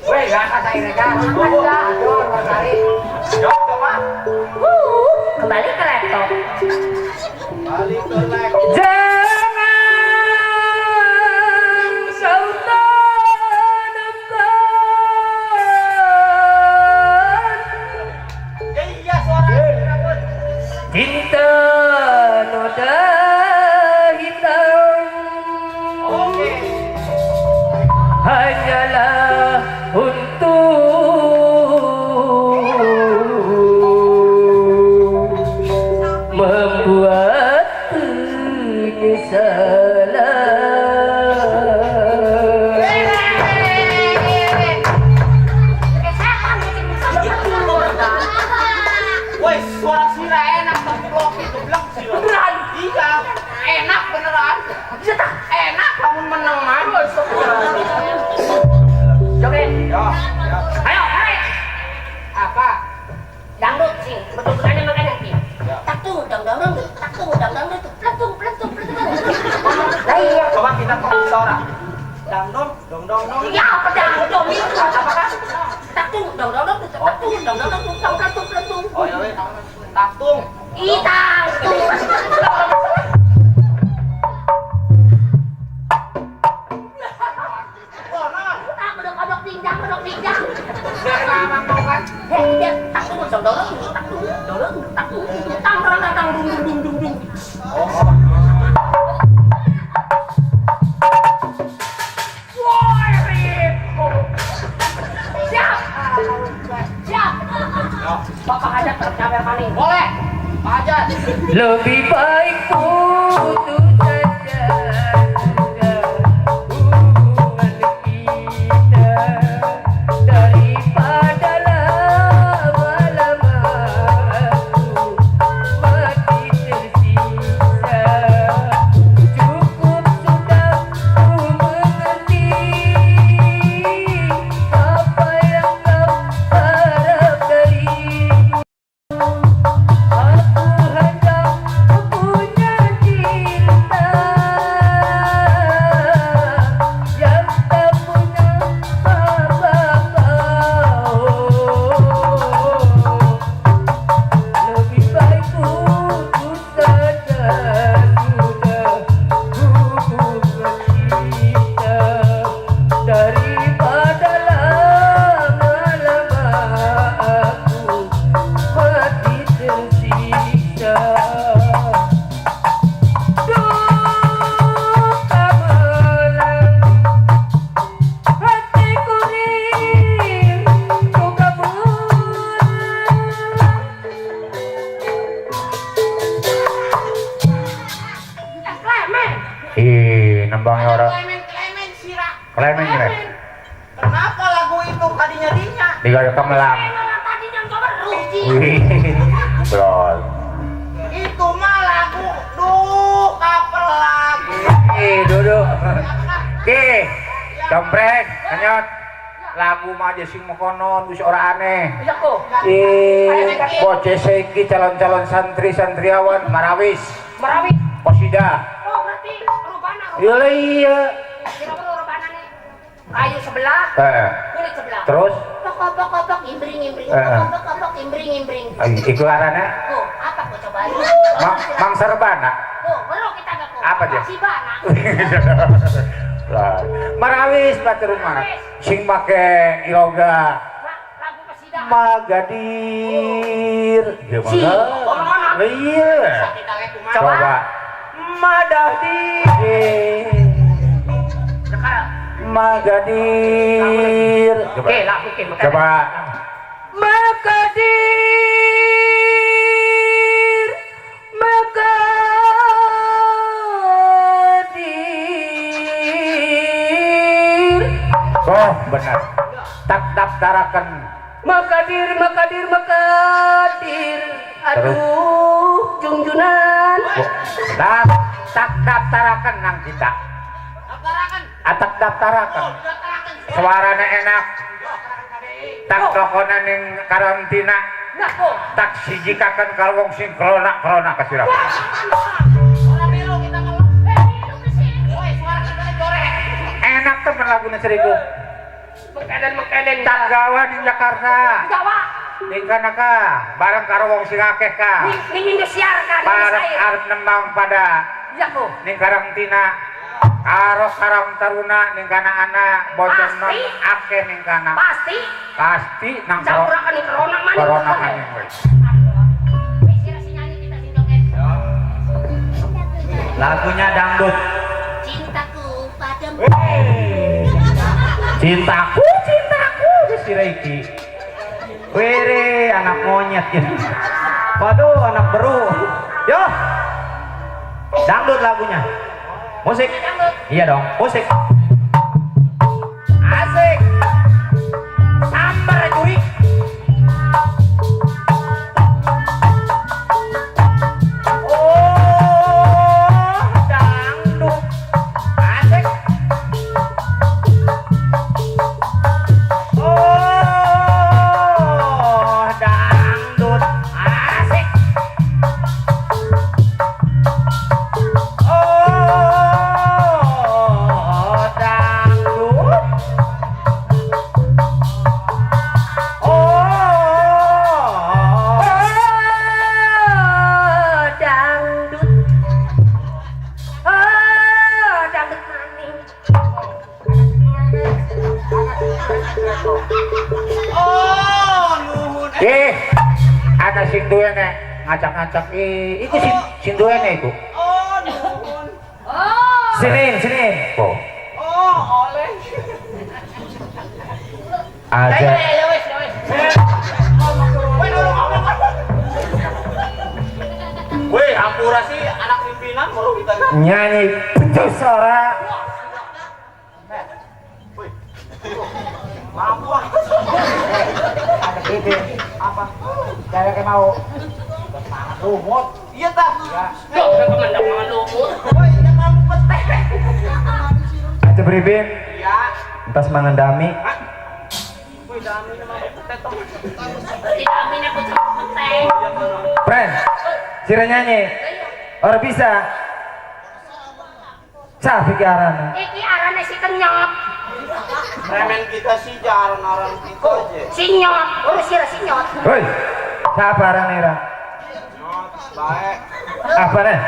Weh, gak sair kan? Yo, coba. Kembali ke laptop. Balik ke laptop. Jangan kau tanamkan. Ya iya suara sira, Bud. Cinta noda hitam. Oke. Hanyalah untuk membuat penyesalan. Woi, suara sira enak tapi blok itu blok sira. Beneran? Iya, enak beneran. Bisa tak? Enak kamu menang mah. Joget. Yo, yo. Ayo, tarik. Apa? Dangdut sing, betul-betulannya makanya ki. Ya. Tak tuh, dang dang dang, tak tuh, dang dang dang, peletung peletung peletung. Lah iya. Coba kita suara. Dang dong, dong dong dong. Ya apa dangdut itu? Apakah? Tak tuh, dang dang dang, tak tuh, dang dang dang, dang peletung peletung. Oh ya weh. Taktung. Ih, tangtung. Tak bedok-bedok tinjang, bedok tinjang. Kan? Hei, dia tak tuh, dang dang dang, tak tuh, dang dang, tak tuh, tang tang tang tang, dung dung dung dung. Woi, Riko. Siap. Siap. Bapak Hajat tetap nyawer maning. Boleh. Pak Hajat. Lebih baik putus saja sudah hubungan kita daripada lama-lama aku mati tersisa. Cukup sudah ku mengerti apa yang kau harap dariku. Aku hanya punya cinta. nembangnya ora. Klemen-klemen sira. Klemen ya. Kenapa lagu itu tadinya dinya? Digawe kemelang. Tadinya enggak weruh sih. Wih. Blon. Itu mah lagu duh kaper lagu. Ih, duduk. Ki, domprek, kenyot. Lagu mah aja sing mekonon wis ora aneh. Iya kok. Ih, bocah saiki calon-calon santri santriawan marawis. Marawis. Kosida. Oh, berarti rubana. Iya lah iya. Kira-kira rubana nih. Kayu sebelah, kulit sebelah. Terus? Pokok-pokok imbring-imbring, pokok-pokok imbring-imbring. Iku arane? Oh, apa kok coba? Mang Serbana. Oh, weruh kita gak kok. Apa dia? Sibana. Marawis batur rumah. Sing make iloga. Lagu kasidah. Magadir. Si. Gimana? Iya. Coba. Madahdir. Magadir. Oke, lagu ke. Coba. Magadir. Magadir. Oh, benar. Tak daftarakan. Makadir, makadir, makadir. Aduh, jungjunan. Tak, tak daftarakan nang kita. Daftarakan. Atak daftarakan. Suaranya enak. Tak tokonan ning karantina. Tak sijikakan kalau wong sing krona-krona kasirap. Enak temen lagunya seriku. Makanan-makanan tak gawa di Jakarta. Gawa. Ning kana ka, bareng karo wong sing akeh ka. Ning Indosiar ka, bareng arep nembang pada. Iya kok. Ning karantina. Karo karang taruna ning kana anak bocah non akeh ning kana. Pasti. Pasti nang campurakan corona maning. Corona maning wis. Wis sira sing nyanyi kita sing joget. Lagunya dangdut. Cintaku padamu. Cintaku, cintaku wis sira iki. Were anak monyet ya. Waduh, anak beru. Yo. Dangdut lagunya. Musik. Iya dong, musik. Asik. Sambar jurik. Oh, dangdut. Asik. Oh, dangdut. Asik. Oh, dangdut. Oh, dangdut. Oh, dangdut maning. Oh, nuhun. Ada sing duwene ngacak-ngacak iku sing duwene iku. Oh, nuhun. Oh. Sini, sini. Oh. Oh, oleh. Aja. Ya wis, ya wis. Weh, ampura sih anak pimpinan baru kita nyanyi becus ora. Wih. Mampu ah. Ada ide. Apa? Cara kayak mau mangan lumut. Iya tah. Duh, kenapa mendak mangan lumut? Woi, jangan petek. Aja beribin. Iya. Entas mangan dami. Woi, dami nama petek toh. Dami aku campur petek. Pren. Sira nyanyi. Ora bisa. Cah iki arane. Iki arane si kenyot. Premen kita sih jarang orang itu aja. Sinyot, urus sira sinyot. Hoi. Siapa arane ra? Kenyot bae. Apa nih?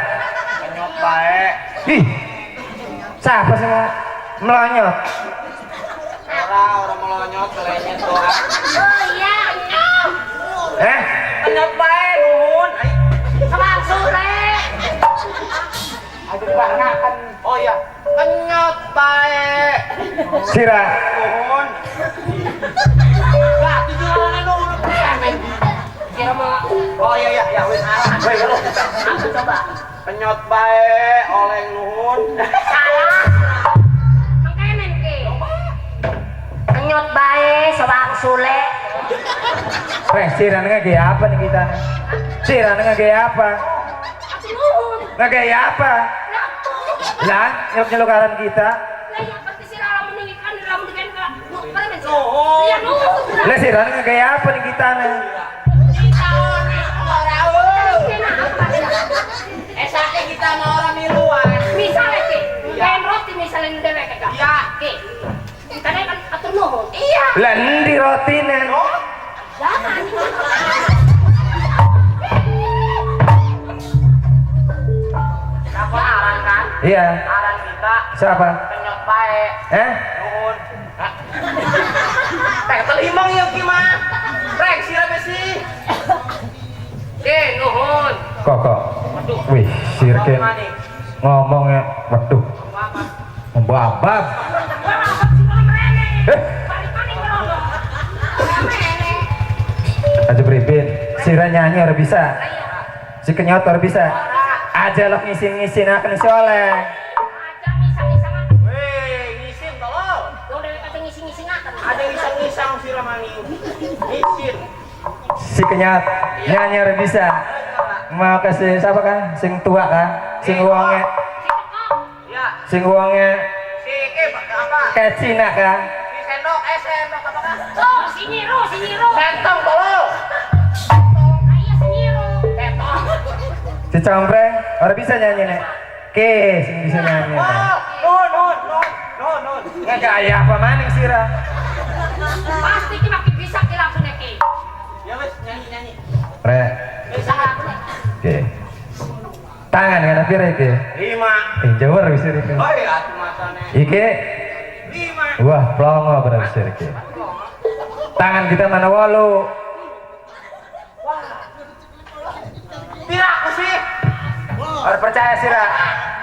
Kenyot bae. Ih. Siapa sih mau melonyot? Ora, ora melonyot, kelenyet doang. Oh iya. Eh? Kenyot bae nuhun. Selang sore. Aja dibarengaken. Oh iya, kenyot bae. Sira. Nuhun. Lah, tujuanane nuhun premen. Sira mau. Oh iya iya, ya wis arah. Woi, Aku coba. Kenyot bae oleh nuhun. Salah. Kenyot bae sewang sule. Reng siran ngegaya apa nih kita? Siran ngegaya apa? Ngegaya apa? Lah, nyeluk-nyeluk aran kita. Lah iya pasti sira lamun ngikan lamun dikan ka. Nuhun. Iya nuhun. Lah siran ngegaya apa nih kita nih? Kita ora Esake kita mau orang miluan. Misalnya ki, kain roti misalnya ndewek ka. Iya. Ki. Kita kan atur nuhun. Iya. Lah endi rotine? Jangan. Apa aran kan? Iya. Aran kita. Siapa? Kenyot bae. Eh? Nuhun. Teh telimong yuk ki mah. Rek sira besi. Ki nuhun. Kok kok. Wih, sirke ngomongnya waduh. Membabab. Eh. Aja beribin, sira nyanyi harus bisa. Si kenyot harus bisa. Aja lo ngisin-ngisin akan si oleh. Aja ngisang-ngisang. Weh, ngisin tolong. Wong dhewe kate ngising-ngising akan. Ada ngisang-ngisang sira maning. Ngisin. Si kenyot nyanyi harus bisa. Mau kasih siapa kan? Sing tua kan? Sing uangnya. Ya. Sing uangnya. Si iki apa? Kayak Cina kan? Si sendok, sendok apa kan? Oh, si Nyiro, si Nyiro. Sentong tolong. Iya si Nyiro. Sentong. Si Compreng, orang bisa nyanyi nek. Ke, sing bisa nyanyi. Oh, nun nun nun nun nun. Nggak gaya apa maning sira. Pasti ki makin bisa ki langsung ki. Ya wes nyanyi nyanyi. Re. Bisa. Oke. Tangan kan pira iki? 5. Jawar wis iki. Oh iya atuh masane. Iki 5. Wah, plongo bener sih iki. Tangan kita mana 8. Wah. Pira aku sih? Ora percaya sira.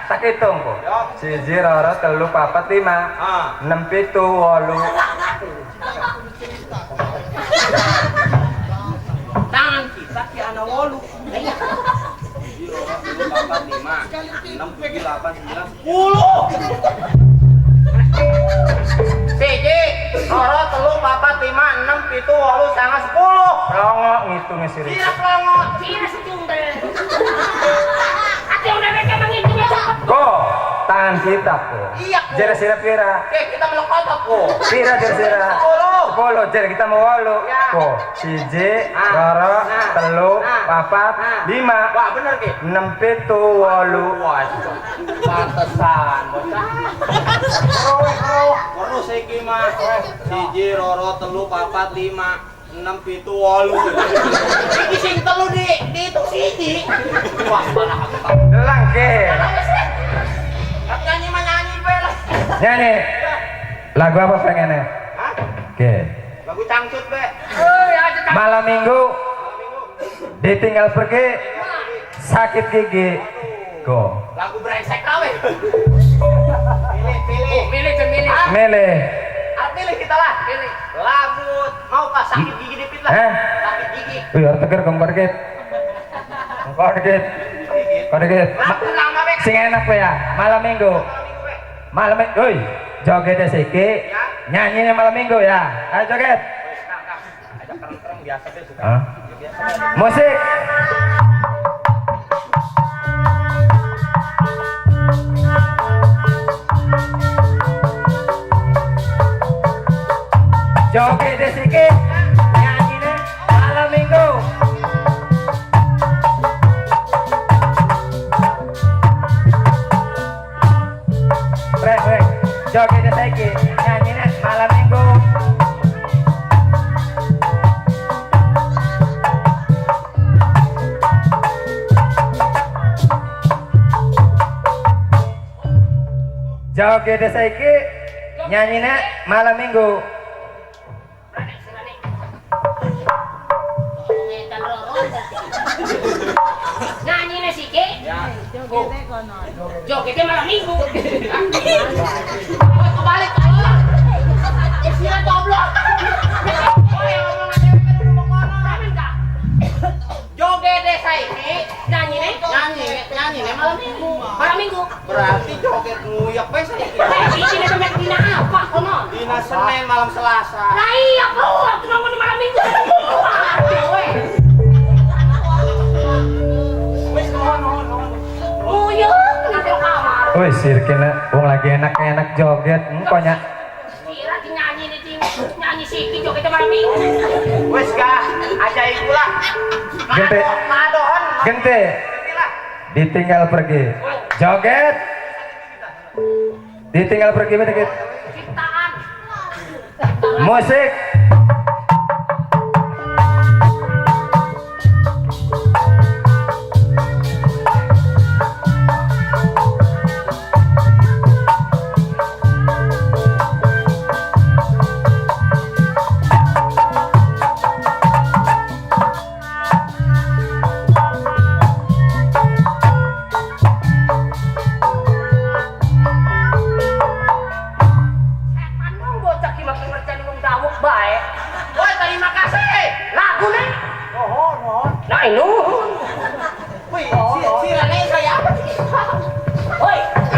Tak hitung kok. 1 2 3 4 5 6 7 8. Tangan kita ki ana 8. 1 2 3 4 5 6 7 8 9 10. Siji, loro, telu, papat, 5, 6, 7, 8, 9, 10. Plongo ngitungnya sira. Sira plongo. Sira secundel. Ate udah mereka menghitungnya cepet. Ko, tangan kita ko. Iya ko. Jere sira pira? Oke, kita melekotot ko. Pira jere sira? 10. 10 jere kita mau 8. Ya. Ko, 1, loro, telu, papat, 5. Wah, bener ki. 6, 7, 8. Wah, pantesan bocah. Terus iki mah 1, 2, 3, 4, 5, 6, 7, 8. Iki sing telu di dihitung siji. Wah, malah aku tak. Delang ke. Nyanyi mah nyanyi bae lah. Nyanyi. Lagu apa pengennya? Hah? Oke. Lagu cangcut be. Hei, aja cangcut. Malam minggu ditinggal pergi sakit gigi. Go. Lagu brengsek kawe. Pilih, pilih. Milih, milih. Milih. Pilih kita lah. Pilih. Lagu mau kah sakit gigi dipit lah. Eh? Sakit gigi. Wih, harus teger kongkor dikit. Kongkor dikit. Kongkor dikit. Lagu lama be. Sing enak be ya. Malam minggu. Malam minggu. Woi, joget siki. Nyanyinya malam minggu ya. Ayo joget. Ajak kereng-kereng biasa deh suka. Musik. Joget siki, nyanyinya malam minggu. Rek, rek, joget siki, nyanyinya malam minggu. Joget siki, nyanyinya malam minggu. Nyanyi siki. Jogetnya malam minggu. Kebalik tolong. Sira goblok. Oh, yang ngomong aja kan udah mau kono. Ramen kah? Joget saiki Nyanyi nih. nyanyi, nyanyi Dinanya malam minggu. Malam minggu. Berarti joget nguyak bae saiki. Iki nek sampe dina apa kono? Dina Senin malam Selasa. Lah iya keluar tuh nang malam minggu. Dewe. Wis nuhun. Nguyek nang kamar. Woi, sirkene wong lagi enak-enak joget engko nya. Sira dinyanyi niki nyanyi siki joget malam minggu. Wis kah, aja iku lah. Gente. Madohon. Gente. Ditinggal pergi. Joget. Ditinggal pergi dikit. Ciptaan. Musik.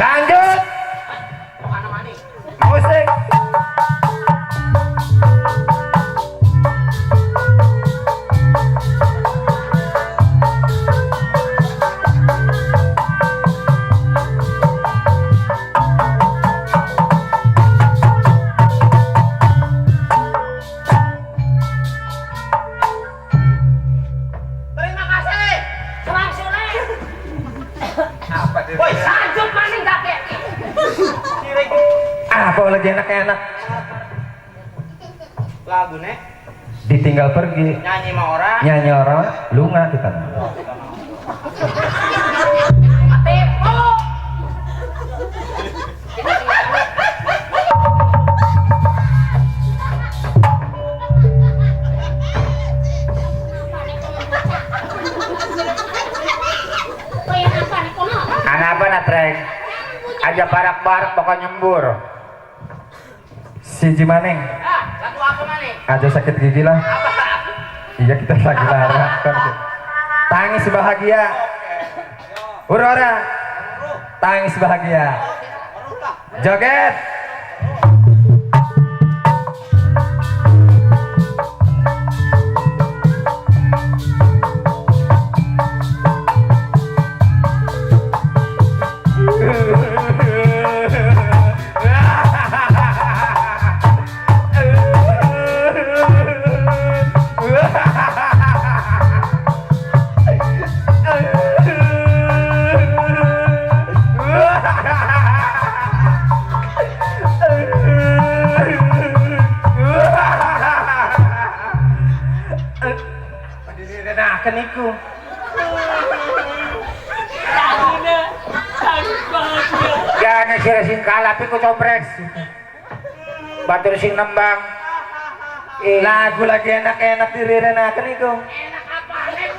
Lanjut. Musik. Terima kasih. Woi, lanjut maning kakek. Apa lagi enak-enak? Lagu nek ditinggal pergi. Nyanyi ma ora. Nyanyi ora, lunga kita. Tepo. Anak apa natrek? Aja barak-barak pokoknya nyembur. Siji maning. Ah, lagu apa maning? Aja sakit gigi lah. Apa? Iya kita lagi lara. Tangis bahagia. Ura-ura. Tangis bahagia. Joget. Niku. Jangan sira sing kalah piku coprek. Batur sing nembang. Lagu lagi enak-enak dirirenaken niku. Enak apa nek?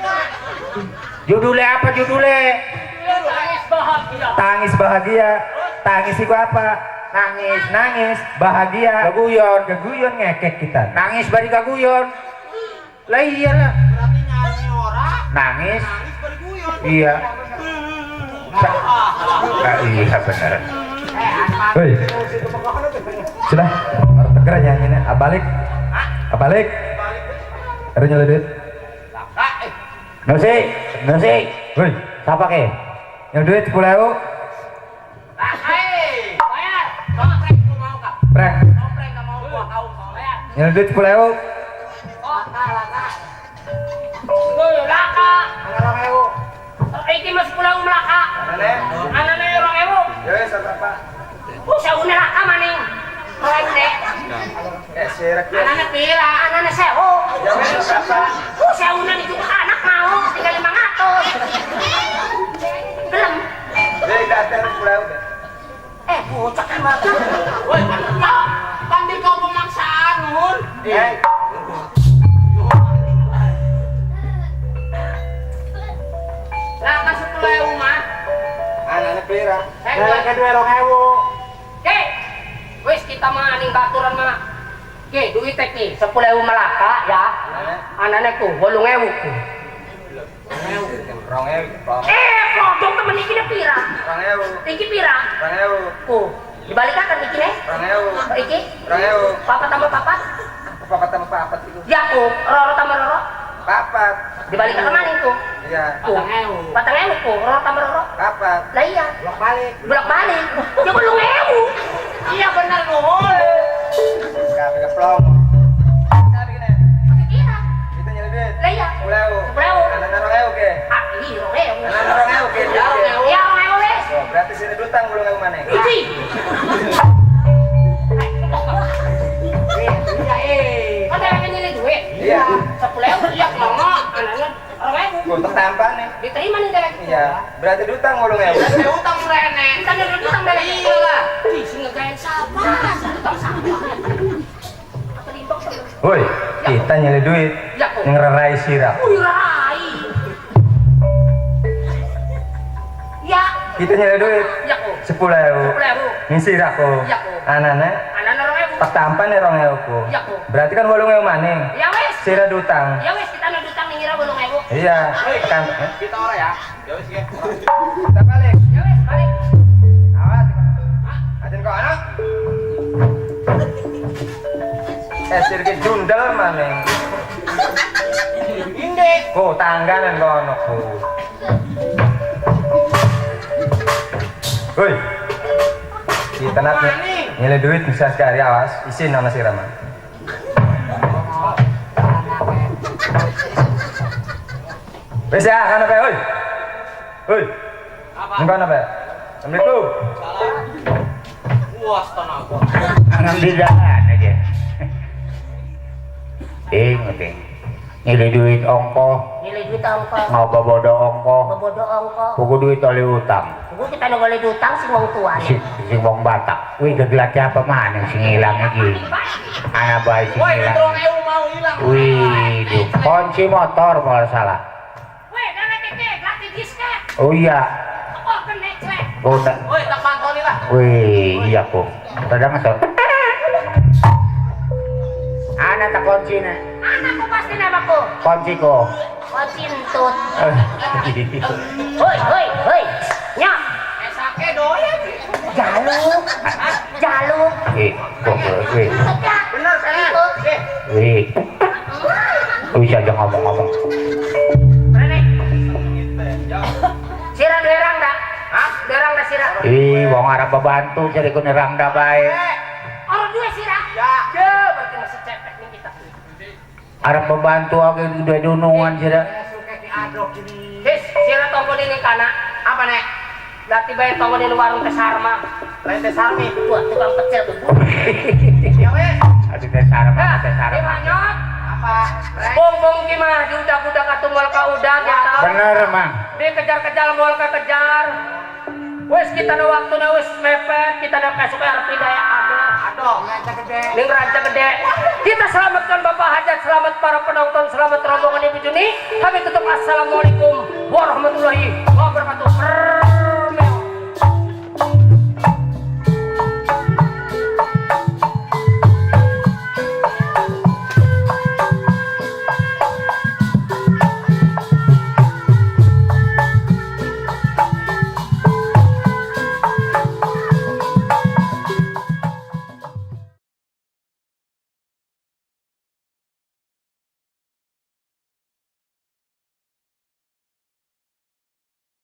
Judulnya apa judulnya? Tangis bahagia. Tangis bahagia. Tangis iku apa? Nangis. Nangis bahagia. Keguyon. Keguyon ngekek kita. Nangis bari keguyon. Lah iyalah. Nangis, iya, nah, iya bener. Hei, sudah, harus tegera nyanyinya. Abalik, abalik, harus nyala duit. Nusi, nusi, hei, siapa ke? Nyala duit 10.000. Bayar, prank, nyala duit 10.000. Laka. 2.000. Iki mas pulang melaka. Anane 2.000. Ya wis apa? Oh, saune laka maning. 2.000 dek. Eh, sirek. Anane pira? Anane 1.000. Ya wis apa? Oh, saune itu anak mau tinggal 500. Belum. Ya tidak ada 10.000 deh. Eh, bocah kan banget. Woi, pandai kau pemaksaan, Hun. Eh. Laka 10.000 mah. Anane pira? Laka 2.000. Oke. Wis kita maning baturan mah. Oke, duit iki 10.000 melaka ya. Anane ku 8.000 ku. 2.000. Eh, produk temen iki Iki pira? 2000. Ku, dibalikakan iki nih. 2000. Iki? 2000. Papat tambah papat? Papat tambah papat itu. Ya ku, roro tambah roro. Papat. Dibalikakan maning ku. Iya. Ku. 4000 ku, roro tambah roro. Papat. Lah iya. Bolak-balik. Bolak-balik. Ya 8000. Iya bener nuhun. Kabeh keplong. Sabi kene. Kira. Kita nyari duit. Lah iya. 10.000. 10.000. Anak 2.000 ke. Ah, iya 2.000. Anak 2.000 ke. Ya 2.000. Ya 2.000 wis. Oh, berarti sini utang 8.000 maneh. Iki. Iya eh. Kan dheweke nyilih duit. Iya. 10.000 iya mama anane 2.000. Gua tampa nih. Diterima nih dhewek. Iya, berarti utang 8.000. Berarti utang rene. Kita nyilih utang dhewek. Iya lah. Ih, sing ngegaen sapa? Utang sapa? Apa limbang sama? Woi, kita nyilih duit. Ya kok. Ngererai sirah. Wih, rai. Ya. Kita nyilih duit. Ya kok. 10.000. 10.000. Ning sirahku. Ya kok. Anane Anane 2.000. tak tampan nih 2.000 ku. Ya kok. Berarti kan 8.000 maning. Ya wis. Sirah utang. Ya wis kita utang ning ngira 8.000. Iya, tekan. Kita ora ya. Ya wis ya. Kita balik. Ya wis balik. Awas. Ajen kok anak. Sirke jundel maning. Inde. Ko tangganan kono ku. Woi. Kita nak nyilih duit bisa sekali awas, isin nama si Rama. Wis ya, kan apa woi? Woi. Apa? Engko apa? Assalamualaikum. Salam. Puas tenaga. Ngambil jalan aja. Ting, nyilih duit ongko, Nyilih duit ongko. ngobobodo ongko, Bobodo ongko. buku duit oleh utang. Buku kita nggak boleh diutang sing wong tua. Sing wong Batak. Wih, gegelat apa mana sing ilang iki? Ana bae sing Woi, ilang. 2.000 mau ilang. Wih, duh. Kunci motor malah salah. Weh, dewek iki gratis diskek. Oh iya. Oh, kene cek. Guna. Woi, tak pantoni lah. Wih, iya kok. Kadang ngesot. Ana tak kunci nih. Anakku pasti namaku. Kunci ko. Kunci entut. Hoi, hoi, hoi. Nyok. Esake doyan. Jaluk. Jaluk. Wih, kok wih. Bener kan? Eh, Wih. Wih, aja ngomong-ngomong. Rene. Sira derang dak? Hah? Derang dak sira? Ih, wong arep bebantu jadi ku nerang dah bae. Orang dua sira. Ya. Ya, berarti masih cepet nih kita. Arep bebantu oge duwe dunungan sira. Suke diadok gini. His, sira tonggo dini kana. Apa nek? Berarti bae tonggo dini warung teh Sarma. Lain teh Sarmi. Wah, tukang pecel tuh. Ya wes. Aduh teh Sarma, teh Sarma. Dimanyot. Apa? Bong-bong ki mah diudag-udag atuh moal ka udag ya tau. Bener, Mang. Dikejar-kejar moal ka kejar. Wes kita na waktuna wis mepet, kita na besok arep hidayah adoh. Adoh, Ranca Gede. Ning Ranca Gede. Kita selamatkan Bapak Hajat, selamat para penonton, selamat rombongan Ibu Juni. Kami tutup assalamualaikum warahmatullahi wabarakatuh.